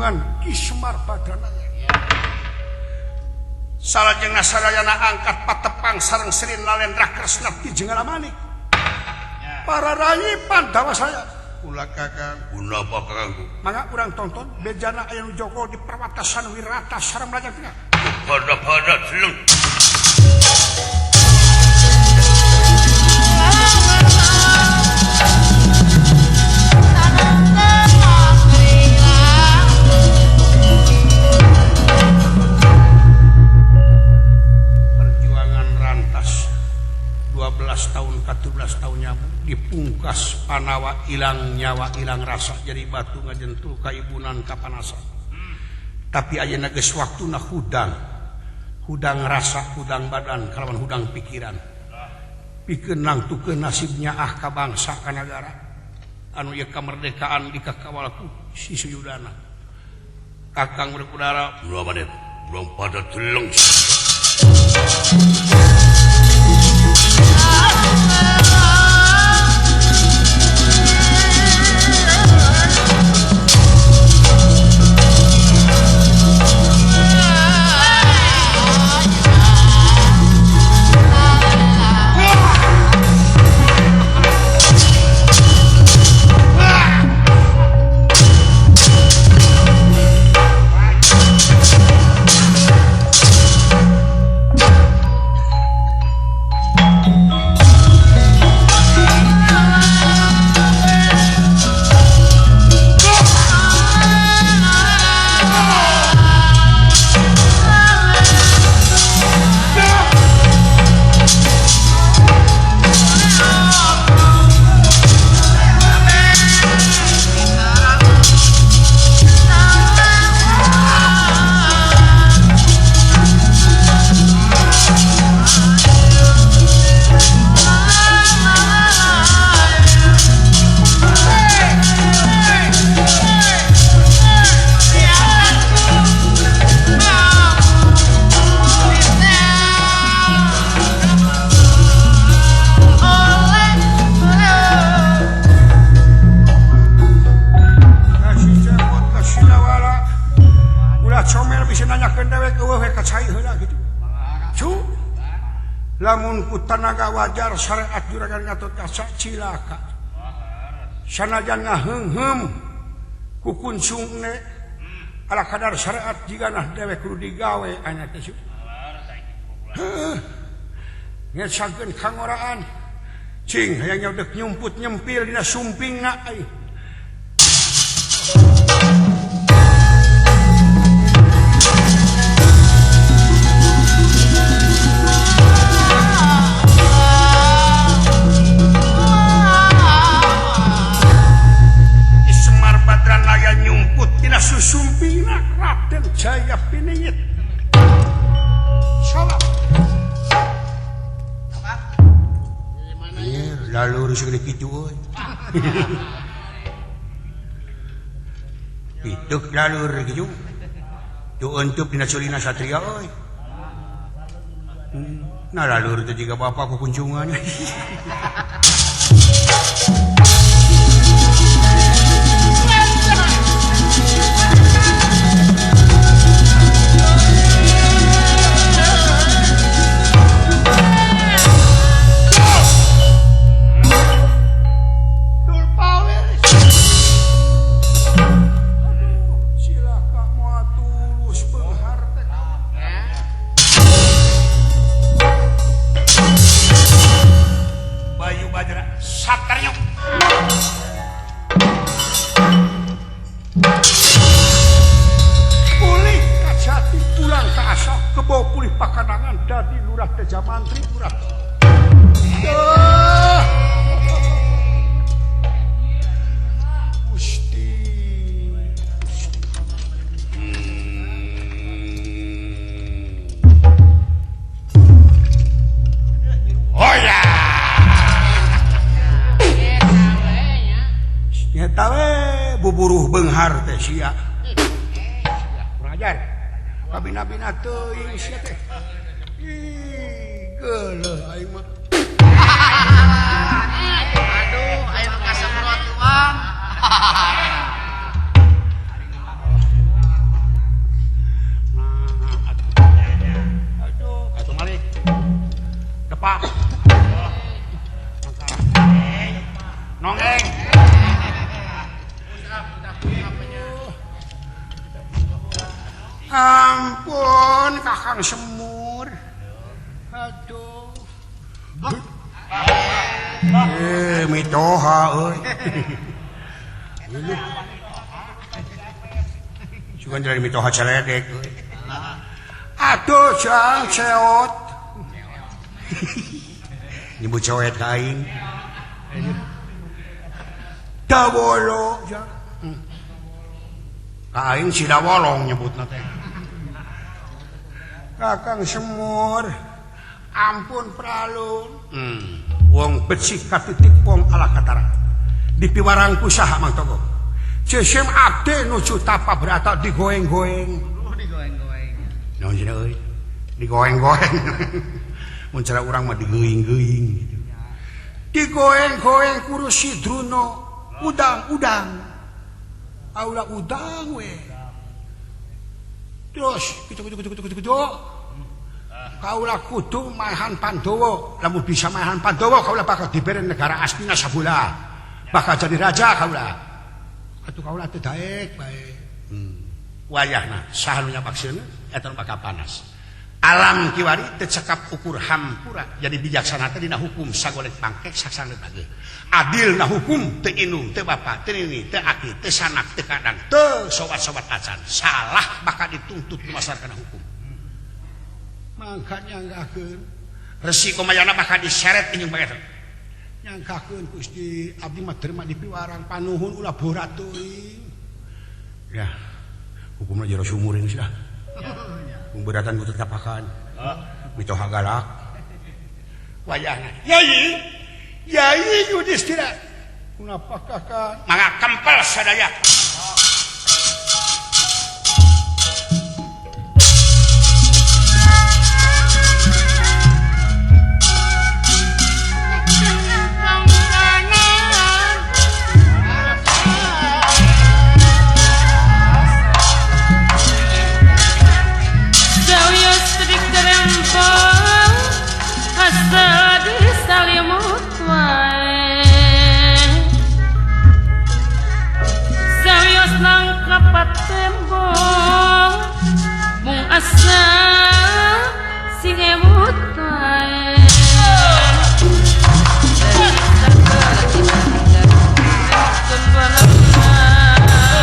Tulungan Ki Semar Badranaya. Salajengna sadayana angkat patepang sareng Sri Nalendra Kresna ti Jenggala Manik. Para rayi Pandawa saya. Ulah kakang, punapa kakangku? Mangga urang tonton bejana aya nu joko di perbatasan Wirata sareng Mlajang Tengah. Pada-pada jeleng. Perjuangan rantas 12 tahun 14 tahunnya dipungkas panawa ilang nyawa ilang rasa jadi batu ngajentul kaibunan kapanasa. Tapi ayeuna geus waktuna hudang. Hudang rasa, hudang badan kalawan hudang pikiran. Pikeun nangtukeun nasibnya ah ka bangsa ka nagara. Anu ieu kamerdekaan dikakawal ku si Suyudana. Kakang Werkudara belum pada jeleng. Lamun ku tanaga wajar syariat juragan Gatot Kaca cilaka. Sanajan ngaheungheum ku kuncungne ala kadar syariat jiga nah dewek kudu digawe anya teh. Heuh. Ngesakeun kangoraan. Cing hayang nyaudek nyumput nyempil dina sumpingna ai. Susumpina Raden Jaya Piningit. Salah. Lalur segede kitu euy. Pituk lalur kitu. Tu entup dina culina satria euy. Nah lalur teh jiga bapak ku kunjungan. Buburuh beunghar teh sia. Kurang ajar. Kabina-bina teuing sia teh. Ih, geuleuh aing mah. Aduh, aing nu kasemprot tuang. Pak. Nongeng. Ampun Kakang Semur. Aduh. Mitoha euy. Sugan dari mitoha celedek euy. Aduh jang ceot. Nyebut coet ka aing. Dawolo jang. Ka aing si dawolong nyebutna teh. Kakang Semur, ampun pralun. Wong becik katitik wong ala katara. Dipiwarang ku saha Mang Togog. Cesem abdi nuju tapa berata digoeng-goeng. Digoeng-goeng. Naon cenah euy? Digoeng-goeng. Mun cara urang mah digeuing-geuing gitu. Digoeng-goeng ku Resi Druna, udang-udang. Aula udang we. Terus gitu. Kaula kudu maehan Pandawa. Lamun bisa maehan Pandawa kaula bakal dibere negara Astina sabula. Bakal jadi raja kaula. Atuh kaula teh daek bae. Wayahna saha nu nyapakseuna eta nu bakal panas. Alam kiwari teu cekap ukur hampura. Jadi bijaksana teh dina hukum sagolek pangkek saksana bage. Adil na hukum teu indung teu bapa teu nini teu aki teu sanak teu kadang teu sobat-sobat acan. Salah bakal dituntut lumasar kana hukum. Mangka nyanggakeun Resi Komayana bakal diseret injung bae. Nyanggakeun Gusti abdi mah derma dipiwarang panuhun ulah borat teuing. Ya, hukumna jero sumur geus lah. Pemberatan kudu tapakan. Mitoha galak. Wayahna. Yai, Yai Yudhistira. Kunapa kakak? Mangga kempel sadaya. Tembong mung asa sing emu